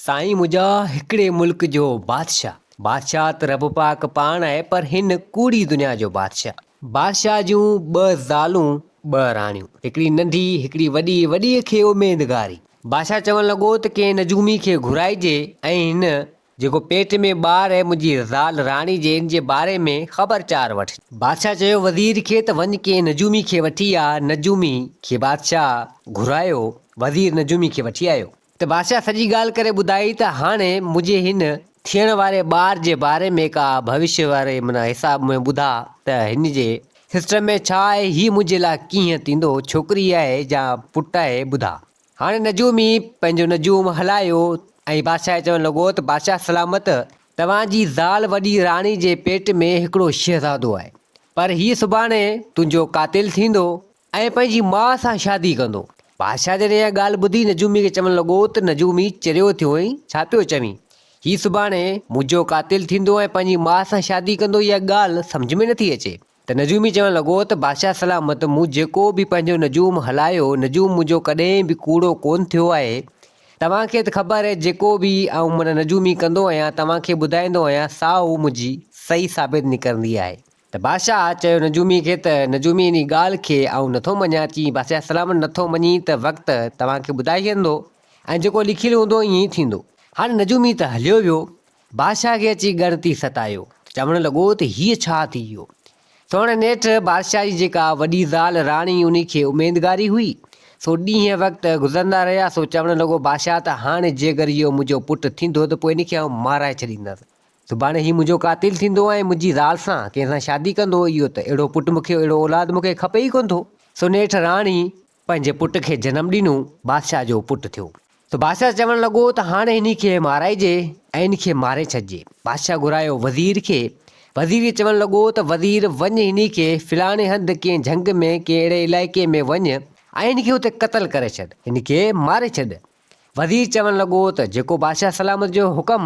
سائين منهنجا هڪڙي ملڪ جو بادشاهه. بادشاهه ته رب پاڪ پاڻ آهي پر هن ڪوڙي دنيا جو بادشاهه. بادشاهه جون ٻه زالون ٻه راڻيون. هڪڙي ننڍي هڪڙي وڏي، وڏيء کي اميدگاري. بادشاهه چوڻ لڳو ته ڪنهن نجومي کي گهرائجي ۽ هن جيڪو پيٽ ۾ ٻار آهي منهنجي زال راڻي جي ان جي باري ۾ خبر چار وٺجي. بادشاهه چيو وزير کي ته وڃ ڪنهن نجومي کي وٺي آ. نجومي کي بادشاهه گهرايو. وزير نجومي کي وٺي آيو. ته بادشاهه سڄي ڳالهه ڪري ٻڌائي ته هاڻي منهنجي هن ٿيڻ واري ٻار جي باري ۾ ڪا ڀوشيه واري معنيٰ حساب ۾ ٻڌاء ته هن جي سسٽم ۾ ڇا آهي هي منهنجي لاء ڪيئن ٿيندو ڇوڪري آهي يا پٽ آهي ٻڌاء. هاڻي نجومي پنهنجو نجوم هلايو ۽ بادشاهه کي چوڻ لڳو ته بادشاهه سلامت توهان جي زال وڏي راڻي جي پيٽ ۾ هڪڙو شهزادو آهي پر هي سڀاڻي تنهنجو قاتل ٿيندو ۽ پنهنجي ماء سان شادي ڪندو. بادشاهه جڏهن اها ڳالهه ٻڌي نجومي کي چوڻ لڳو ته نجومي چريو ٿيو آهين، ڇا پيو چوين؟ هي سڀاڻي منهنجو قاتل ٿيندو ۽ پنهنجي ماء سان شادي ڪندو اها ڳالهه سمجهه ۾ نٿي اچي. ته نجومي چوڻ لڳو ته بادشاهه سلامت مون جيڪو به پنهنجو نجوم هلايو، نجوم منهنجو ڪڏهن به ڪوڙو ڪونه ٿيو آهي. توهان کي ته خبر آهي جيڪو به آئون معنيٰ نجومي ڪندو آهيان توهان کي ٻڌائيندو آهيان سا هو منهنجي صحيح ثابت نڪرندي آهي. ته بادشاهه چيو نجومي کي ته نجومي انهي ڳالهه کي آئون نٿو مڃان، چيائين بادشاهه سلامت نٿو مڃين ته وقت توهان کي ٻڌائي ڇڏندو ۽ جيڪو لکيل هوندو ائين ئي ٿيندو. هاڻي نجومي ته هليو ويو، بادشاهه کي اچي ڳڻتي ستايو ته چوڻ لڳو ته هيء ڇا ٿي ويو. سو هاڻي نيٺ بادشاهه جي جيڪا وڏي زال راڻي انهي کي اميدگاري هئي، سو ڏينهن وقت گذرندا رهيا، سو چوڻ لڳو بادشاهه ته هاڻي جيڪر اهو منهنجو پٽ ٿيندو ته پوء ان کي آئون مارائي ڇڏيندس. سڀاڻي هي منهنجو قاتل ٿيندو ۽ منهنجي زال سان ڪنهن سان شادي ڪندو، اهو ته اهڙو پٽ مون کي اهڙو اولاد مون کي کپي ئي ڪونه ٿو. سو نيٺ راڻي پنهنجي پٽ کي جنم ڏنو، بادشاهه جو پٽ ٿيو. سو بادشاهه چوڻ لڳو ته هاڻي هن کي مارائجي ۽ هن کي ماري ڇڏجي. بادشاهه گهرايو وزير کي. وزير کي چوڻ لڳو ته وزير وڃ هن کي فلاڻي هنڌ ڪنهن جهنگ ۾ ڪنهن اهڙي علائقي ۾ وڃ ۽ هن کي اتي قتل ڪري ڇڏ، هن کي ماري ڇڏ. وزير چوڻ لڳو ته جيڪو بادشاهه سلامت جو حڪم.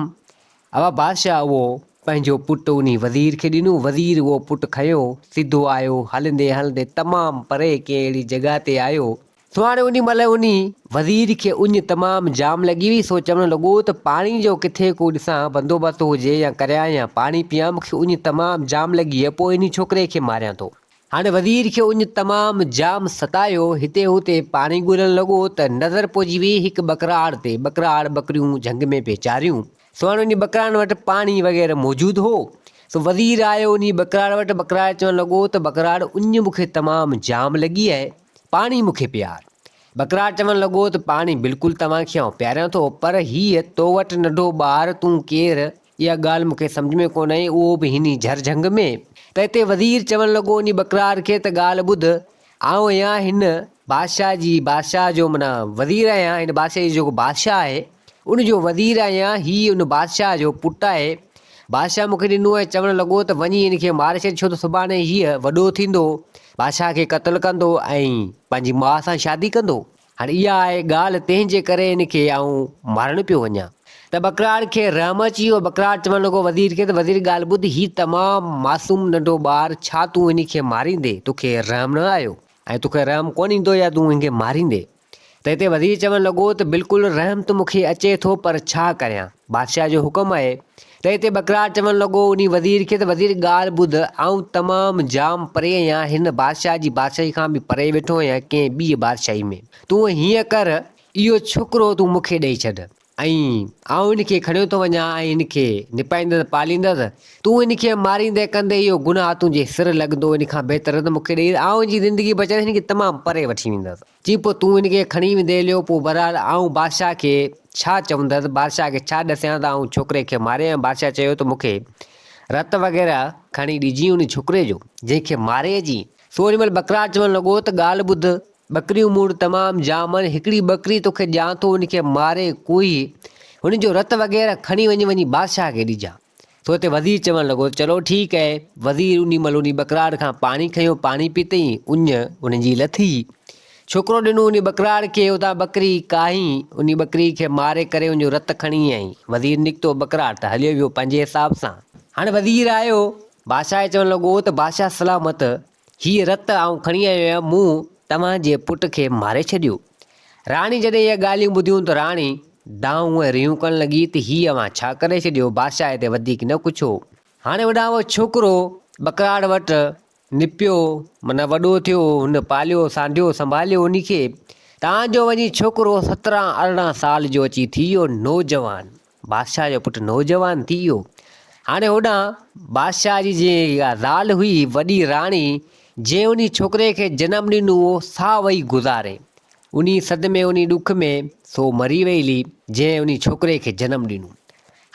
اوا بادشاهه اهو پنهنجو پٽ انهي وزير کي ڏنو. وزير اهو پٽ کنيو، سڌو آيو. هلندي هلندي تمام پري ڪنهن اهڙي جڳهه تي آيو. سو هاڻي انهي مهل انهي وزير کي اڃ تمام جام لڳي هئي، سو چوڻ لڳو ته پاڻي جو ڪٿي ڪو ڏسان بندوبست هجي يا ڪريان يا پاڻي پيان، مون کي اڃ تمام جام لڳي آهي، پوء انهي ڇوڪري کي ماريان ٿو. هاڻي وزير کي اڃ تمام جام ستايو، هتي هتي پاڻي ڳولڻ لڳو ته نظر پئجي ويئي هڪ ٻڪراڙ تي، ٻڪراڙ ٻڪريون جهنگ ۾ پئي چاريون، سو هاڻي انهي ٻڪراڙن وٽ پاڻي وغيره موجود هو، سو وزير آيو انهي ٻڪراڙ وٽ، ٻڪراڙ چوڻ لڳو ته ٻڪراڙ اڃ مون کي تمام جام لڳي آهي، پاڻي مون کي پيار. ٻڪراڙ چوڻ لڳو ته پاڻي بلڪل توهان کي آئون پياريان ٿو، پر هيء تو وٽ ننڍو ٻار تون ڪير، اها ڳالهه مون کي سمجهه ۾ ڪونه آئي، اهو به هني جهر جهنگ ۾. ته اتي وزير چوڻ لڳو انهي ٻڪرار کي ته ڳالهه ٻڌ، آئون آهيان هن بادشاهه جي بادشاهه جو معنيٰ وزير آهيان، هن بادشاهي جو جيڪو بادشاهه آهي، ان جو وزير آهيان، هي ان بادشاهه جو پٽ آهي. بادشاهه مون کي ڏنو ۽ چوڻ لڳو ته وڃي هن کي ماري ڇڏ، ڇو ته سڀاڻي هيء وڏو ٿيندو، بادشاهه کي قتل ڪندو ۽ پنهنجي ماء سان شادي ڪندو. هاڻي اها آهي ڳالهه، تنهن جي ڪري هن کي آئون مارڻ پيو وڃان. ته ٻڪراڙ کي رحم اچي ويو. ٻڪراڙ چوڻ لڳو وزير کي ته وزير ڳالهه ٻڌ، هي تمام معصوم ننڍو ٻار ڇا تون هن کي ماريندي؟ توکي رحم نه آيو ۽ توکي رحم ڪونه ايندو يا تون هن کي ماريندي؟ ته هتي وزير چوڻ لڳو ته بلڪل رحم ته مون کي اچي ٿو پر ڇا ڪريان، بادشاهه جو حڪم آهي. ته هتي ٻڪرار چوڻ لڳو انهي وزير کي ته وزير ڳالهه ٻڌ، آئون تمام جام پري آهيان، هن بادشاهه جي بادشاهي کان به پري ويٺو آهيان ڪنهن ٻيء بادشاهي ۾. تون هيئن ڪر، اهو ڇوڪرو تون مون کي ڏئي ڇڏ ۽ آئون هن کي کڻيو ٿو وڃان ۽ هن کي نپائيندس پاليندس. تون هن کي ماريندي ڪندي اهو گناهه تنهنجي سر لڳندو، ان کان بهتر ته مون کي ڏئي آئون هن جي زندگي بچائي هن کي تمام پري وٺي ويندس. چي پوء تون هن کي کڻي ويندين هليو، پوء بهرحال آئون بادشاهه کي ڇا چوندس، بادشاهه کي ڇا ڏسيان ته آئون ڇوڪري کي ماري آيم، بادشاهه چيو ته مون کي رت وغيره کڻي ڏجين ان ڇوڪري جو، جنهن کي ماري اچين. سو ان مهل ٻڪرار چوڻ لڳو ته ڳالهه ٻڌ، ٻڪريون مون وٽ تمام جام آهن، هڪڙي ٻڪري توکي ڏيان ٿو، ان کي ماري ڪوهي هن جو رت وغيره کڻي وڃي وڃي بادشاهه کي ڏجان. سو اتي وزير چوڻ لڳو ته چلو ٺيڪ اهي. وزير انهي مهل انهي ٻڪراڙ کان پاڻي کنيو، پاڻي پيتئين، اڃ ان جي لٿي. ڇوڪرو ڏنو انهي ٻڪراڙ کي، اتان ٻڪري ڪاهي، انهي ٻڪري کي ماري ڪري ان جو رت کڻي آئين. وزير نڪتو، ٻڪراڙ ته هليو ويو پنهنجي حساب سان. هاڻي وزير آيو، بادشاهه کي چوڻ لڳو ته بادشاهه سلامت، هيء رت آئون کڻي آيو آهيان، مون توهان جي پٽ کي ماري ڇڏيو. راڻي جڏهن اهي ڳالهيون ٻڌيون ته راڻي دانهون ۽ ريهون ڪرڻ لڳي ته هي اوهان ڇا ڪري ڇڏيو، بادشاهه هتي وڌيڪ نه ڪڇيو. هاڻي هوڏانهن اهو ڇوڪرو ٻڪراڙ وٽ نپيو، معنيٰ وڏو ٿيو، هن پاليو، سانڍيو، سنڀاليو انهي کي، تان جو وڃي ڇوڪرو 17 18 سال جو اچي ٿي ويو نوجوان، بادشاهه جو پٽ نوجوان ٿي ويو. هاڻي هوڏانهن بادشاهه جي جيڪا زال هئي، وڏي راڻي، جنهن انهي ڇوڪري کي جنم ڏنو هو، سا وئي گذاري. انهي صدمي، انهي ڏک ۾ سو مري وئي هلي، جنهن انهي ڇوڪري کي جنم ڏنو.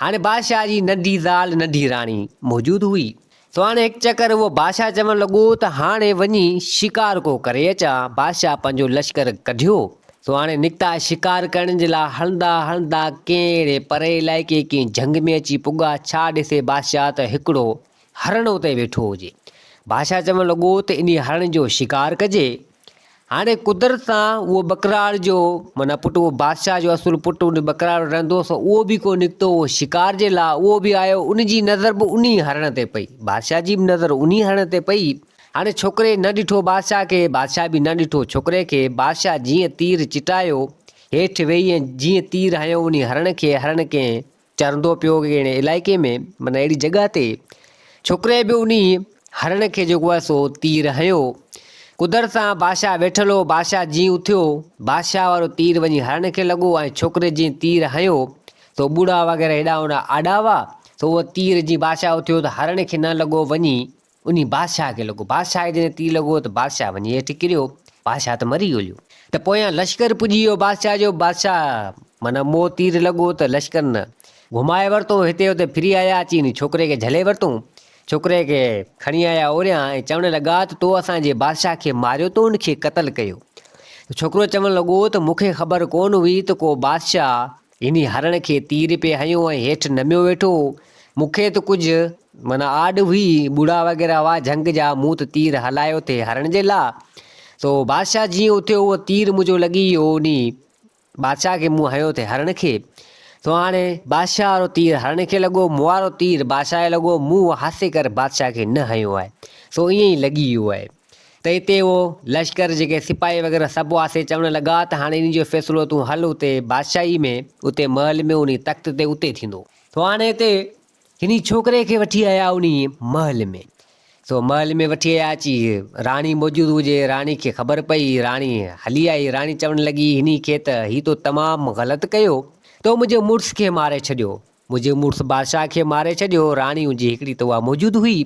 هاڻي بادشاهه جي ننڍي زال، ننڍي راڻي موجود هئي. سو هاڻي هڪ چڪر اهو بادشاهه چوڻ لڳو ته هاڻي وڃي شڪار ڪو ڪري اچان. بادشاهه پنهنجو لشڪر ڪڍيو. سو هاڻي نڪتا شڪار ڪرڻ جي لاء. هلندا هلندا ڪنهن اهڙي پري علائقي ڪنهن جهنگ ۾ اچي پڳا. ڇا ڏسي بادشاهه ته هڪڙو هرڻ اتي ويٺو هجي. بادشاهه چوڻ لڳو ته انهي هرڻ جو شڪار ڪجي. هاڻي قدرت سان اهو ٻڪراڙ جو معنيٰ پٽ اهو بادشاهه جو اصل پٽ ان ٻڪراڙ وٽ رهندو هو سو اهو به ڪو نڪتو هو شڪار جي لاء اهو به آيو ان جي نظر به انهي هرڻ تي پئي بادشاهه جي به نظر انهي هرڻ تي پئي هاڻي ڇوڪري نه ڏٺو بادشاهه کي بادشاهه به نه ڏٺو ڇوڪري کي بادشاهه جيئن تير چٽايو هيٺ ويهي ۽ جيئن تير هنيو انهي هرڻ کي هرڻ ڪنهن چرندو پيو ڪنهن علائقي ۾ معنيٰ اهڙي جڳهه تي ڇوڪري به انهي هرڻ کي جيڪو آهي سو تير هنيو. قدرت سان بادشاهه ويٺل هو، بادشاهه جيئن اٿيو، بادشاهه وارو تير وڃي هرڻ کي لڳو ۽ ڇوڪري جيئن تير هنيو سو ٻوڙا وغيره هيڏانهن هوڏانهن آڏا هئا، سو اهو تير جيئن بادشاهه اٿيو ته هرڻ کي نه لڳو وڃي انهي بادشاهه کي لڳو. بادشاهه کي جڏهن تير لڳو ته بادشاهه وڃي هيٺ ڪريو. بادشاهه ته مري ويو. ته پويان لشڪر پڄي ويو بادشاهه جو. بادشاهه معنيٰ مئو تير لڳو ته لشڪر نه گهمائي ورتو. هتي هتي ڦري آيا اچي انهي ڇوڪري کي جهلي ورتون. ڇوڪري کي کڻي آيا اوريان ۽ چوڻ لڳا ته تو اسان جي بادشاهه کي ماريو تو ان کي قتل ڪيو. ته ڇوڪرو چوڻ لڳو ته مون کي خبر ڪونه هئي ته ڪو بادشاهه انهي هرڻ کي تير پئي هنيو ۽ هيٺ نميو ويٺو هو. مون کي ته ڪجهه معنيٰ آڏ هئي، ٻوڙا وغيره هئا جهنگ جا، مون ته تير هلايو ٿي هرڻ جي لاء. سو بادشاهه جيئن اٿيو اهو تير منهنجو لڳي ويو انهي بادشاهه کي مون هنيو ٿي هرڻ کي. سو هاڻي بادشاهه وارو تير هرڻ کي لڳو، مون وارو تير بادشاهه کي لڳو، مون هاسي ڪري بادشاهه کي نه هنيو آهي، سو ائين ئي لڳي ويو آهي. ته اتي اهو لشڪر جيڪي سپاهي وغيره سڀ هئاسي چوڻ لڳا ته هاڻي انهي جو فيصلو تون هل اتي بادشاهي ۾ اتي محل ۾ انهي تخت تي اتي ٿيندو. سو هاڻي اتي انهي ڇوڪري کي وٺي آيا انهي محل ۾. سو محل ۾ وٺي آيا اچي راڻي موجود هجي راڻي کي خبر پئي راڻي هلي آئي راڻي چوڻ لڳي انهي کي ته هي تو تمام غلط ڪيو تو منهنجي مڙس کي ماري ڇڏيو منهنجي مڙس بادشاهه کي ماري ڇڏيو. راڻي هجي هڪڙي ته اها موجود هئي.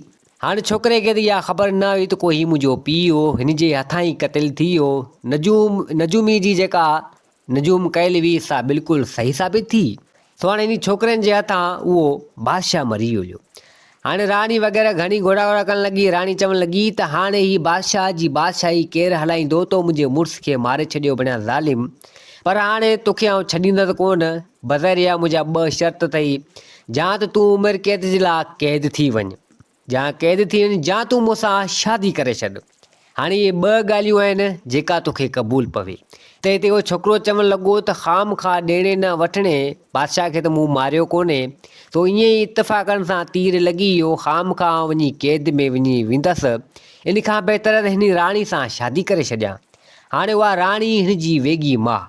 هاڻ ڇوڪري کي ته اها خبر نه هئي ته ڪو هي منهنجو پيء هو، هن جي هٿان ئي قتل ٿي ويو. نجوم، نجومي جي جيڪا نجوم ڪيل هئي سا بلڪل صحيح ثابت ٿي. سو هاڻي انهي ڇوڪرين جي هٿان اهو بادشاهه مري ويو. هاڻي راڻي وغيره گهڻي گهوڙا گهوڙا ڪرڻ لڳي. راڻي چوڻ لڳي ته هاڻي هي بادشاهه جي بادشاهي ڪير هلائيندو؟ تو منهنجي مڙس کي ماري ڇڏيو بڻيا ظالم! پر هاڻي توکي آئون ڇڏيندس ڪونه. بظاهر اها منهنجا ٻه شرط اٿئي، جا ته تون عمر قيد جي لاء قيد ٿي وڃ، جا قيد ٿي وڃ، جا تون مون سان شادي ڪري ڇڏ. هاڻي اهي ٻه ڳالهيون آهن، جيڪا توکي قبول پوي. ته هتي اهو ڇوڪرو چوڻ لڳو ته خام خواهه ڏيڻي نه وٺڻي، بادشاهه کي ته مون ماريو ڪونهي، سو ائين ئي اتفاقن سان تير لڳي ويو، خام خواهه آئون وڃي قيد ۾ وڃي ويندس، ان کان بهتر ته هن راڻي سان شادي ڪري ڇڏيان. هاڻي اها راڻي هن جي ويڳي ماء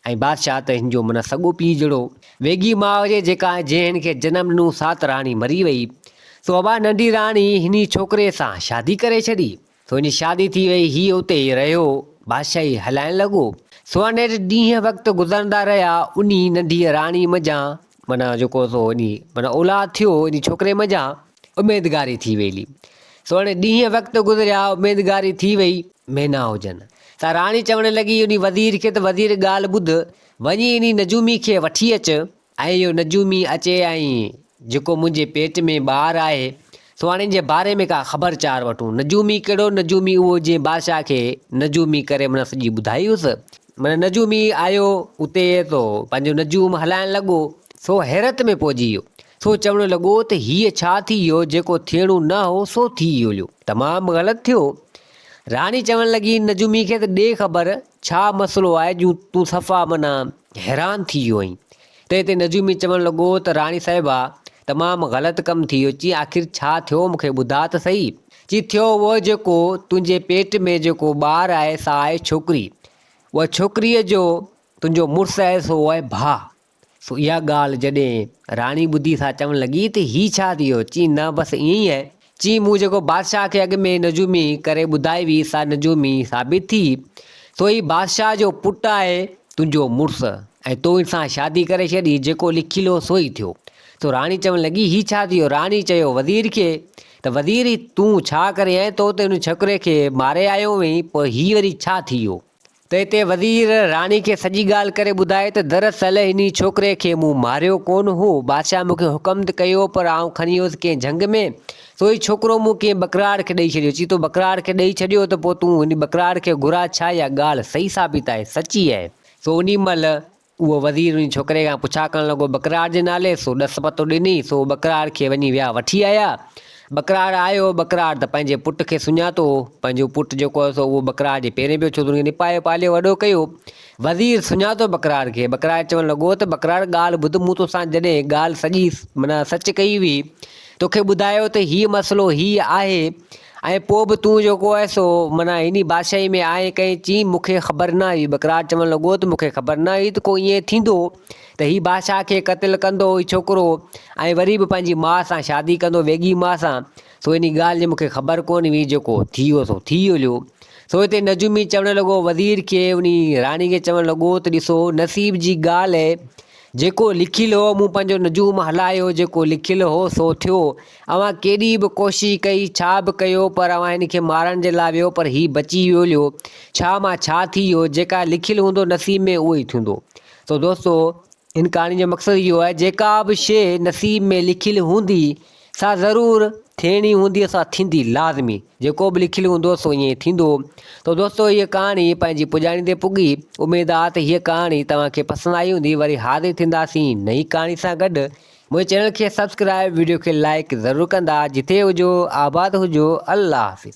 ۽ بادشاهه ته هن جو معنيٰ سڳو پيء جهڙو ويڳي ماء هجي، جيڪا جنهن هن کي جنم ڏنو سا ته راڻي مري وئي. سو ابا ننڍي راڻي هن ڇوڪري سان شادي ڪري ڇڏي. سو هن جي شادي ٿي وئي، هيء اتي ئي رهيو، بادشاهي هلائڻ لڳو. سو نيٺ ڏينهن وقت گذرندا رهيا، انهي ننڍيء راڻي منجهان معنيٰ جيڪو سو انهي معنيٰ اولاد ٿيو، انهي ڇوڪري منجهان اميدگاري ٿي ويلي. سو هاڻي ڏينهن وقت گذريا، اميدگاري ٿي وئي، مهينا هجن. سا راڻي چوڻ لڳي انهي وزير کي ته وزير ڳالهه ٻڌ، وڃي انهي نجومي کي وٺي اچ، ۽ اهو نجومي اچي ۽ جيڪو منهنجي پيٽ ۾ ٻار آهي، سو هاڻي ان جي باري ۾ ڪا خبر چار وٺون. نجومي ڪهڙو نجومي اهو جنهن بادشاهه کي نجومي ڪري معنيٰ سڄي ٻڌائي هيس. معنيٰ نجومي آيو اتي ته پنهنجو نجوم هلائڻ لڳو، سو حيرت ۾ پئجي ويو. سو چوڻ لڳو ته هيء ڇا ٿي ويو، جيڪو ٿيڻو نه هو سو ٿي ويو. تمام غلط ٿيو. راڻي چوڻ لڳي نجومي کي ته ڏي خبر ڇا مسئلو آهي جو تون صفا معنيٰ حيران ٿي ويو آهين. تنهن تي نجومي چوڻ لڳو ته راڻي صاحبه تمام غلط ڪم ٿي ويو. چي آخر ڇا ٿيو مون کي ٻڌاء ته سهي. چي ٿيو اهو جيڪو تنهنجي پيٽ ۾ جيڪو ٻار آهي سا آهي ڇوڪري. اها ڇوڪريء جو تنهنجو مڙس آهي سو آهي ڀاء. سو اها ڳالهه جڏهن راڻي ٻڌي سا چوڻ لڳي ته هي ڇا ٿي ويو؟ چيائين نه بس ائين ئي آهي. چيائين مون جيڪو بادشاهه کي اڳ ۾ نجومي ڪري ٻڌائي هئي سا نجومي ثابت ٿي. سو هي بادشاهه جو پٽ آهي تنهنجو مڙس ۽ تو هن سان شادي ڪري ڇڏي جيڪو لکيل هو سو ئي ٿيو. سو راڻي چوڻ لڳي هي ڇا ٿي ويو؟ راڻي چيو وزير کي ته وزير هي تون ڇا ڪري آئين تو ته هن ڇوڪري کي ماري آيو هئين پوء هي وري ڇا ٿي ويو؟ ته اتي وزير راڻي کي سڄي ڳالهه ڪري ٻڌائي ته دراصل انهي ڇوڪري کي مون ماريو ڪونه هو، بادشاهه مون کي حڪم ته ڪيو پر آئون کڻي ويس ڪنهن جهنگ ۾، سو هي ڇوڪرو مون ڪنهن ٻڪراڙ کي ڏئي ڇڏيو، چي تو ٻڪراڙ کي ڏئي ڇڏيو ته پوء تون انهي ٻڪراڙ کي گهراء ڇا اها ڳالهه صحيح ثابت آهي، سچي آهي؟ سو انهي مهل اهو وزير انهي ڇوڪري کان پڇا ڪرڻ لڳو ٻڪراڙ جي نالي، سو ڏس پتو ڏني، سو ٻڪراڙ کي وڃي ويا وٺي آيا. ٻڪراڙ آيو، ٻڪراڙ ته پنهنجي پٽ کي سڃاتو، پنهنجو پٽ جيڪو هو سو اهو ٻڪراڙ جي پيرين پيو ڇو ته ان کي نپايو پاليو وڏو ڪيو. وزير سڃاتو ٻڪراڙ کي، ٻڪراڙ چوڻ لڳو ته ٻڪراڙ ڳالهه ٻڌ مون توسان جڏهن ڳالهه سڄي معنيٰ سچ ڪئي هئي، توکي ٻڌايو ته هيء مسئلو هيء آهي ۽ پوء به تون جيڪو آهي سو معنيٰ هني بادشاهي ۾ آئين ڪئين چين مون کي خبر نه هئي ٻڪراڙ چوڻ لڳو ته مون کي خبر نه هئي ته ڪو ائين ٿيندو ته هي بادشاهه کي قتل ڪندو هي ڇوڪرو ۽ وري به پنهنجي ماء سان شادي ڪندو ويڳي ماء سان سو انهي ڳالهه جي مون کي خبر ڪونه هئي جيڪو ٿي ويو سو ٿي هليو سو هتي نجومي چوڻ لڳو وزير کي انهي راڻي کي چوڻ لڳو ته ڏسو نصيب جي ڳالهه آهي جيڪو لکيل هو مون پنهنجو نجوم هلايو جيڪو لکيل هو سو ٿيو. اوهان ڪيڏي به ڪوشش ڪئي ڇا به ڪيو پر اوهان هن کي مارڻ جي لاء ويو پر هي بچي ويو هليو. ڇا مان ڇا ٿي ويو جيڪا لکيل هوندو نصيب ۾ اهو ئي ٿيندو. سو دوستو هن ڪهاڻي جو مقصد اهو آهي جيڪا به شيء نصيب ۾ لکيل هوندي سا ضرور ٿيڻي هوندي سا ٿيندي لازمي جيڪو به لکيل هوندو سو ائين ئي ٿيندو ته دوستو هيء ڪهاڻي پنهنجي پڄاڻي تي پڳي اميد آ ته هيء ڪهاڻي توهان کي پسند آئي هوندي وري حاضر ٿينداسين نئين ڪهاڻي سان گڏ منهنجي چينل کي سبسڪرائب وڊيو کي لائڪ ضرور ڪندا جتي هجو آباد هجو الله حافظ.